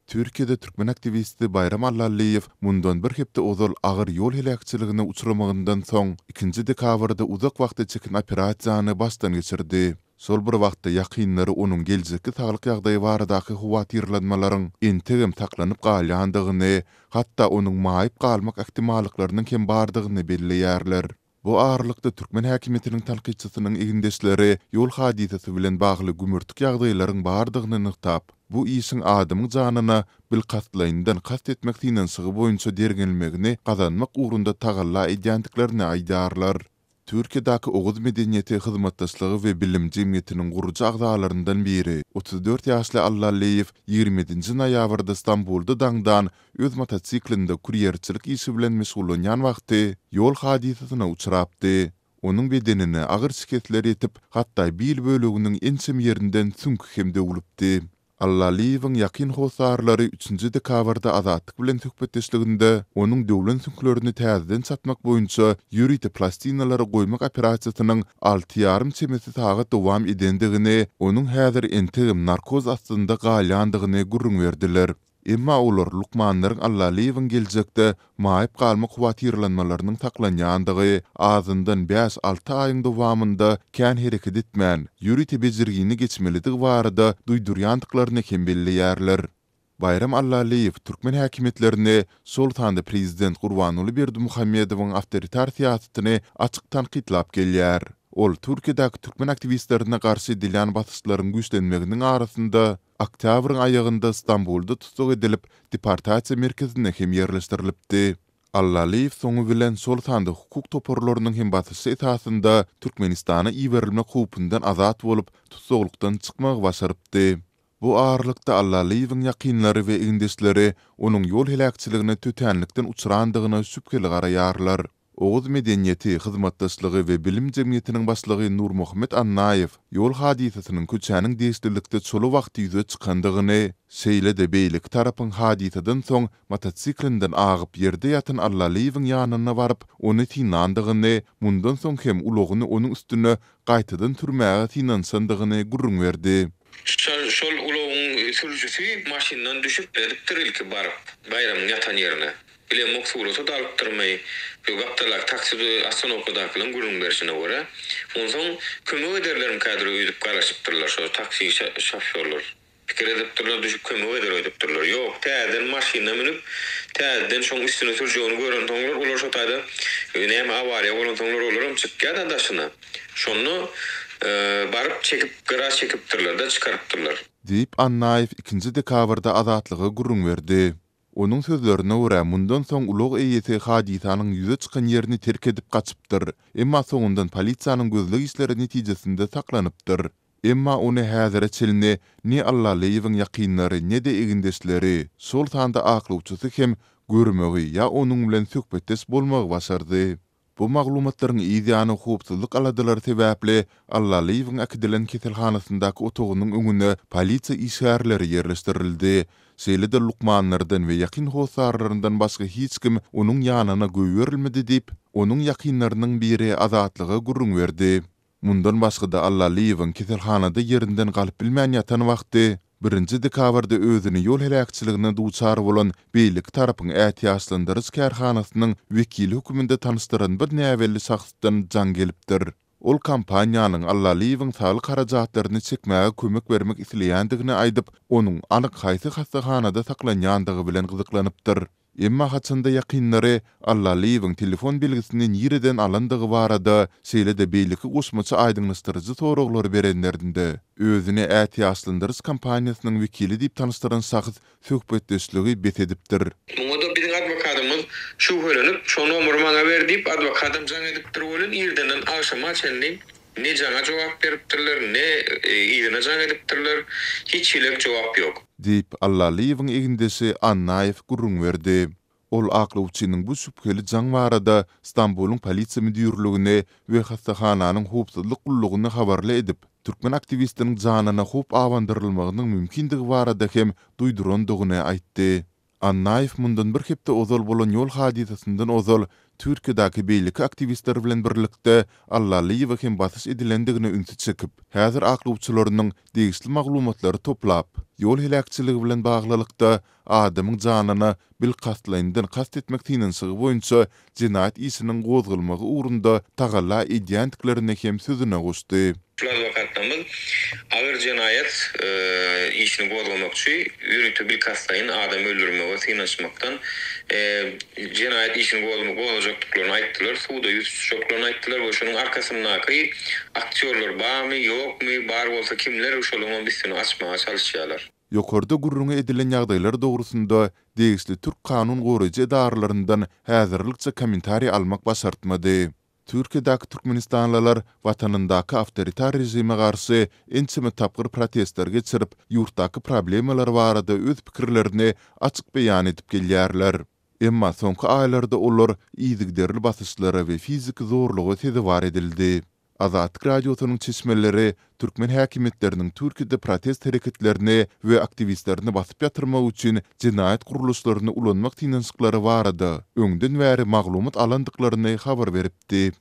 Türkiýede türkmen aktiwisti Baýram Allalyýew mundan bir hepde ozal agyr ýol heläkçiligine uçramagyndan soň, ikinji dekabrda uzak wagta çeken operasiýany başdan geçirdi. Şol bir wagtda, ýakynlary onuň geljekki saglyk ýagdaýy baradaky howatyrlanmalaryň entegem saklanyp galýandygyny, hatda onuň maýyp galmak ähtimallyklarynyň hem bardygyny belleýärler. Bu aralykda, türkmen häkimiýetiniň tankytçysynyň egindeşleri ýol hadysasy bilen bagly gümürtik ýagdaýlaryň bardygyny nygtap, bu işiň adamyň janyna bilkastlaýyndan kast etmek synanyşygy boýunça derňelmegini gazanmak ugrunda tagalla edýändiklerini aýdýarlar. Türkiýedäki Oguz medeniýeti, hyzmatdaşlygy we bilim jemgyýetiniň gurujy agzalaryndan biri, 34 ýaşly Allalyýew 27 nji noýabrda Stambulda daňdan öz motosiklinde kurýerçilik işi bilen meşgullanýan wagty ýol hadysasyna uçrapdy. Onuň bedenine agyr şikesler ýetip, hatda bil böleginiň ençeme ýerinden süňki hem döwlüpdi. Allalyýewiň ýakyn hossarlary üçünji dekabrda Azatlyk bilen söhbetdeşliginde onuň döwlen süňklerini täzeden çatmak boýunça ýörite plastinalary goýmak operasiýasynyň alty ýarym çemesi sagat dowam edendigini, onuň häzir entegem narkoz astynda galýandygyny gürrüň berdiler. Emma olar lukmanlaryň Allalyýewiň geljekde maýyp galmak howatyrlanmalarynyň saklanýandygy, azyndan bäş-alty aýyň dowamynda kän hereket etmän, ýörite bejergini geçmelidigi barada duýdurýandyklaryny hem belleýärler. Baýram Allalyýew türkmen häkimiýetlerini, şol sanda prezident Gurbanguly Berdimuhamedowyň awtoritar syýasatyny açyk tankytlap gelýär. Ol Türkiýedäki türkmen aktiwistlerine garşy edilýän basyşlaryň güýçlenmeginiň arasynda, Oktýabryň aýagynda Stambulda tussag edilip, deportasiýa merkezine hem ýerleşdirilipdi. Allalyýew soňy bilen şol sanda hukuk toparlarynyň hem basyşy esasynda Türkmenistana iberilmek howpundan azat bolup, tussaglykdan çykmagy başarypdy. Bu aralykda Allalyýewiň ýakynlary we egindeşleri onuň ýol heläkçiligine tötänlikden uçrandygyna şübheli garaýarlar. Oguz medeniýeti, hyzmatdaşlygy we bilim jemgyýetiniň başlygy Nurmuhammet Annaýew ýol hadysasynyň köçäniň degişlilikde çola wagty ýüze çykandygyny, şeýle-de beýleki tarapyň hadysadan soň motosiklinden agyp ýerde ýatan Allalyýewiň ýanyna baryp, ony synlandygyny, mundan soň hem ulagyny onuň üstüne gaýtadan sürmäge synanyşandygyny gürrüň berdi. Şol ulagyň sürüjisi maşyndan düşüp edipdir ilki baryp Baýramyň ýatan ýerine. Bilemok surata-da alypdyrmy, bu gapdaldaky taksi ostanowkadakylaryň gürrüň berşine görä. Onsoň kömek ederlermikädir öýdüp garaşypdyrlar şo taksi şofýorlar. Pikir edipdirler düşüp kömek eder öýdüpdirler. Ýok, täzeden maşynyna münüp, täzeden şoň üstüne sürjegini görensoňlar olar şo taýda näme awariýa bolansoňlar olaram çykýa-da daşyna. Şonda baryp çekip gyra çekipdirler-de çykarypdyrlar. Diýip, Annaýew ikinji dekabrda Azatlyga gürrüň berdi. Onuň sözlerine görä, mundan soň ulag eýesi hadysanyň ýüze çykan ýerini terk edip gaçypdyr, emma soňundan polisiýanyň gözleg işleri netijesinde saklanypdyr. Emma ony häzire çenli ne Allalyýewiň ýakynlary, ne-de egindeşleri, şol sanda aklawçysy hem görmegi ýa onuň bilen söhbetdeş bolmagy başardy. Bu maglumatlaryň yz ýany howpsuzlyk aladalary sebäpli Allalyýewiň äkidilen keselhanasyndaky otagynyň öňüne polisiýa işgärleri ýerleşdirildi. Şeýle-de lukmanlardan we ýakyn hossarlaryndan başga hiç kim onuň ýanyna goýberilmedi diýip, onuň ýakynlarynyň biri Azatlyga gürrüň berdi. Mundan başga-da Allalyýewiň keselhanada ýerinden galyp bilmän ýatan wagty, birinji dekabrda özüni ýol heläkçiligine duçar bolan beýleki tarapyň ätiýaçlandyryş kärhanasynyň wekili hökmünde tanyşdyran bir näbelli şahsdan jaň gelipdir. Ol kompaniýanyň Allalyýewiň saglyk harajatlaryny çekmäge kömek bermek isleýändigini aýdyp, onuň anyk haýsy hassahanada saklanýandygy bilen gyzyklanypdyr. Emma haçanda ýakynlary Allalyýewiň telefon belgisini nireden alandygy barada, şeýle-de beýleki goşmaça aýdyňlaşdyryjy soraglary berenlerinde, özüni ätiýaçlandyryş kompaniýasynyň wekili diýip tanyşdyran şahs söhbetdeşligi bes edipdir. Muňa-da biziň adwokatymyz şübhelenip, şo nomery maňa ber diýip, adwokatam jaň edipdir welin, irdenden agşama çenli ne jaňa jogap beripdirler, ne yzyna jaň edipdirler, hiç hili jogap ýok. Diýip, Allalyýewiň egindeşi Annaýew gürrüň berdi. Ol aklawçynyň bu şübheli jaň barada Stambulyň polisiýa müdirligini we hassahananyň howpsuzlyk gullugyny habarly edip, türkmen aktiwistiniň janyna howp abandyrylmagynyň mümkindigi barada hem duýdurandygyny aýtdy. Annaýew mundan bir hepde ozal bolan ýol hadysasyndan ozal Türkiýedäki beýleki aktiwistler bilen birlikde Allalyýewe hem basyş edilendigine ünsi çekip, häzir aklawçylarynyň degişli maglumatlary toplap. Ýol heläkçiligi bilen baglylykda, adamyň janyna bilkastlaýyndan kast etmek synanyşygy boýunça jenaýat işiniň gozgalmagy ugrunda tagalla edýändiklerini hem sözüne goşdy. Şul adwokatlarymyz agyr jenaýat işini gozgamakçy, ýörite bilkastlaýyn adam öldürmege synanyşmakdan jenaýat işini gozgajakdyklaryny aýtdylar, suda ýüz tutjaklaryny aýtdylar we şonuň arkasyndaky aktýorlar barmy, ýokmy, bar bolsa kimler, şolaryňam üstüni açmaga çalyşýarlar. Ýokarda gürrüňi edilen ýagdaýlar dogrusynda degişli türk kanun goraýjy edaralaryndan häzirlikçe kommentariý almak başartmady. Türkiýedäki türkmenistanlylar watanyndaky awtoritar režime garşy ençeme tapgyr protestler geçirip, ýurtdaky problemalar barada öz pikirlerini açyk beýan edip gelýärler. Emma soňky aýlarda olar yzygiderli basyşlara we fiziki zorluga sezewar edildi. Azatlyk Radiosynyň çeşmeleri türkmen häkimiýetleriniň Türkiýede protest hereketlerini we aktiwistlerini basyp ýatyrmak üçin jenaýat gurluşlaryny ulanmak synanyşyklary barada öňden bäri maglumat alandyklaryny habar beripdi.